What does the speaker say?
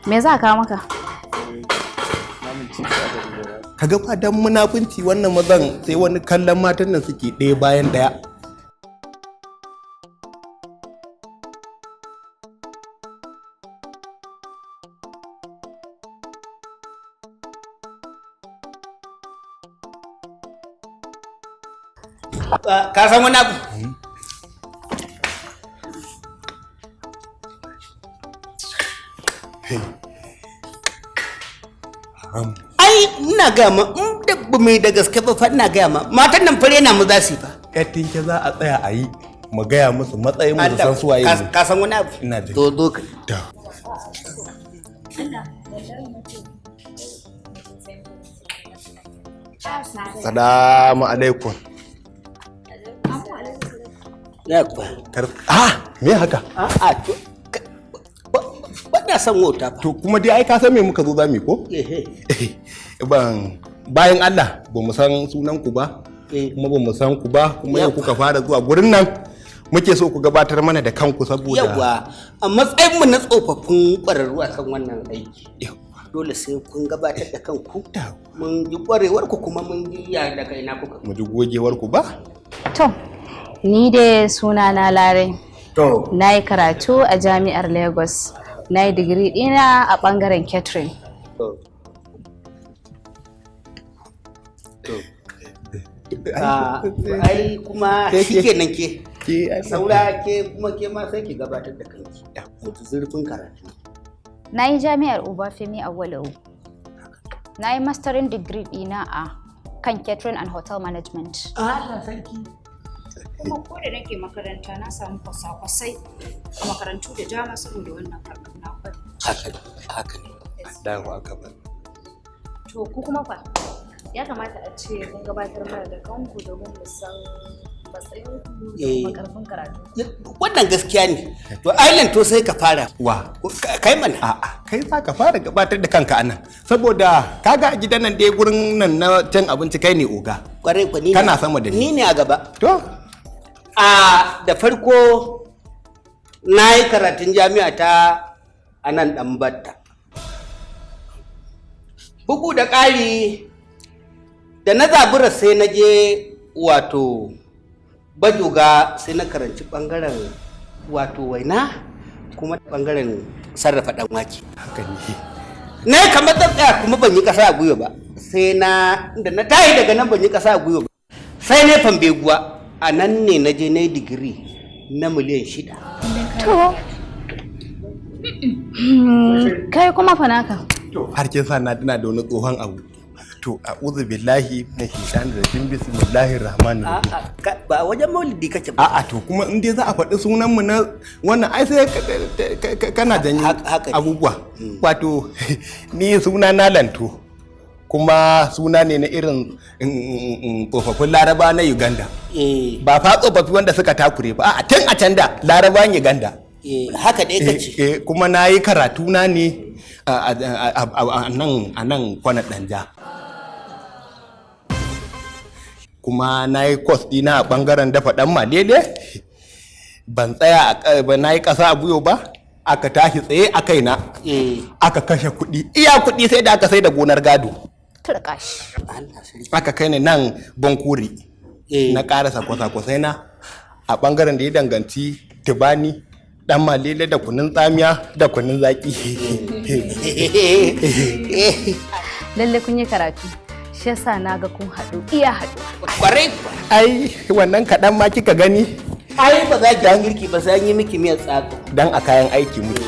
Me za a kawo maka? Kaga fa dan munafunci wannan mazan sai wani kallon matan nan suke ɗaya bayan ɗaya. Ka san wani abu? Ai ina gaya ma, in da ba mai da gaske ba fa, ina gaya ma, matan nan fare na mu za su yi fa. Yar tinke za a tsaya a yi mu gaya musu matsayin mu su san su waye mu. Ka san wani abu? Ina jin. Zo, zo ka. Da. Salamu alaikum. Na kuwa. Ah, me haka? A'a, to ba na son wauta fa. To kuma dai ai ka san me muka zo za mu yi ko? Ehe. Ban bayan Allah ba mu san sunan ku ba. Kuma ba mu san ku ba, kuma yau kuka fara zuwa gurin nan, muke so ku gabatar mana da kanku saboda Yawwa, a matsayin mu na tsofaffin ƙwararru akan wannan aiki, dole sai kun gabatar da kanku, mun ji ƙwarewar ku kuma mun ji ya daga ina kuka. Mu ji gogewar ku ba. To, ni dai suna na Lare. To. Na yi karatu a jami'ar Lagos. Na yi digiri ɗina a ɓangaren catering. To. Ah, ai kuma shikenan ke. Saura ke kuma, ke ma sai ki gabatar da kanki. Mu ji zurfin karatu. Na yi jami'ar Obafemi Awolowo. Na yi mastering degree ɗina a kan catering and hotel management. Allah sarki. Kuma ko da nake makaranta na samu kwasa-kwasai a makarantu da dama saboda wannan harkar na kware. Haka ne, haka ne. Allahu akbar. To, ku kuma fa? Ya kamata a ce kun gabatar mana da kanku domin mu san matsayinku da kuma karfin karatu. Wannan gaskiya ne. To Island, to sai ka fara. Wa? Kai mana. A'a, kai za ka fara gabatar da kanka anan. Saboda kaga a gidan nan dai, gurin nan na cin abinci, kai ne oga. Kwarai kwa, ni ne. Kana sama da ni. Ni ne a gaba. To. A da farko na yi karatun jami'a ta a nan Ɗanbatta. Bugu da ƙari, da na zabura sai na je wato Bajoga, sai na karanci ɓangaren wato waina kuma ɓangaren sarrafa ɗan wake. Haka ne. Na yi kamar zan tsaya kuma ban yi ƙasa a gwiwa ba. Sai na da na tashi daga nan ban yi ƙasa a gwiwa ba. Sai na Fambeguwa, a nan ne na je na yi digiri na miliyan 6. To. Kai kuma fa naka? To har kin sa na tuna da wani tsohon abu. To, a'udhu billahi minash shaitanir rajim, bismillahir rahmanir rahim. A'a, ba a wajen maulidi kake ba. A'a, to kuma in dai za a faɗi sunan mu na wannan, ai sai kana janyo abubuwa. Wato ni suna na Lanto. Kuma suna ne na irin tsofaffin Laraba na Uganda. Ba fa tsofaffi wanda suka takure ba, a'a, tun a can da Larabawan Uganda. Haka dai kace. Kuma na yi karatu na ne a nan Kwanar Danja. Kuma na yi kwas ɗina a ɓangaren dafa ɗan malele. Ban tsaya ba, na yi ƙasa a buyo ba, aka tashi tsaye a kaina. Aka kashe kuɗi, iya kuɗi, sai da aka sai da gonar gado. Turƙash. Aka kai ni nan Bankuri. Na ƙarasa kwasa-kwasai na a ɓangaren da ya danganci tubani, ɗan malele da kunun tsamiya da kunun zaƙi. Lalle kun yi karatu. Shi yasa na ga kun haɗu iya haɗu. Kwarai. Ai wannan kaɗan ma kika gani. Ai ba za ki yi girki ba sai an yi miki miyar tsako. Dan a kayan aiki muke.